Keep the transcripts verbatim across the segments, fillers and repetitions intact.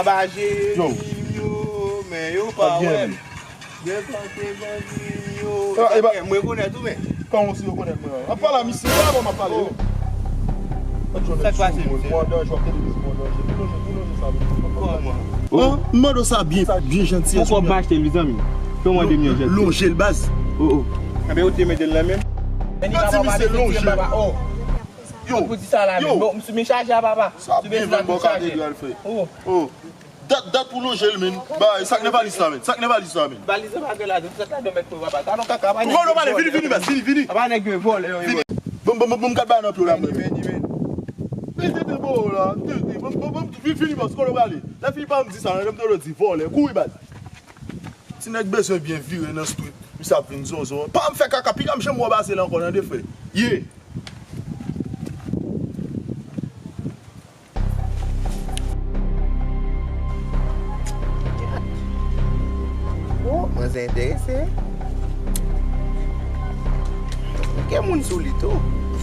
Aba jere yo, men yo pa wè m. Gen kote bandi yo. Mwen rekonèt ou, men. Kòman si yo konèt mwen? Ap pale a misye la, bon, m ap pale yo. Sa k pase, misye? Mwen danje, w ap tande misye, mwen danje. Ki lonje, ki lonje sa, men? Kòman? An, m mande w sa byen, byen jantiyès. Pou kòb m achte l, mezanmi. Fè mwen de mwen jantiyès. Lonje l, baz. Oh, oh. Enben, yo te mete l nan men m. Yo di misye lonje l. Yo. Pou di sa la, men. Bon, m chaje a, papa. Sa byen, bon, katedral, frè. Oh. Oh. Dat, dat pou lonje l, men. Bay, sa k nan valiz la, men? Sa k nan valiz la, men? Valiz la pa gen ladan, tout sa k ladan mèt pou papa. Talon kaka, pa nèg vòlè. Vini, vini, baz, vini, vini. Pa nèg vòlè yo. Vini. Bon, bon, bon, bon, m kat bay nan pye w la, mwen. Vini, vini. Vini, vini, bon, la. Vini, vini, bon, bon, bon, vini, vini, baz, kote w prale? Lè fini pa m di sa, lè m te di vòlè, kouri, baz. Ti nèg bezwen byen vire nan street, misye ap vin zonzon. Pa m fè kaka, piga m janm wè w pase la ankò, tande, frè. Ye. Oh, manzè enterese. Gen moun sou li tou.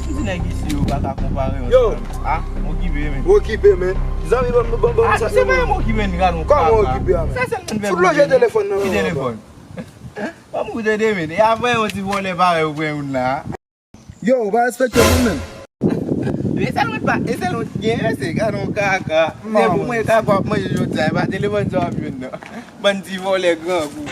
M di nèg isi yo pa ka konpare yo. Yo. Ah, m okipe, men. M okipe, men. Zanmi, ban m, ban m, ban m. Ah, se pa m okipe, men, gad yon kaka. Kòman okipe a, men? Sa sèl moun fè. Fout lonje telefòn nan. Ki telefòn? Ban m ou tande, men. E apre yon ti vòlè parèy ou pran youn la. Yo, ou pa respekte moun menm. E sèl mwen pa, e sèl mwen ki gen, se gade yon kaka. Se pou mwen kaka ap manje jodi a, e pa telefòn sa w ap jwenn nan. Bann ti vòlè grangou.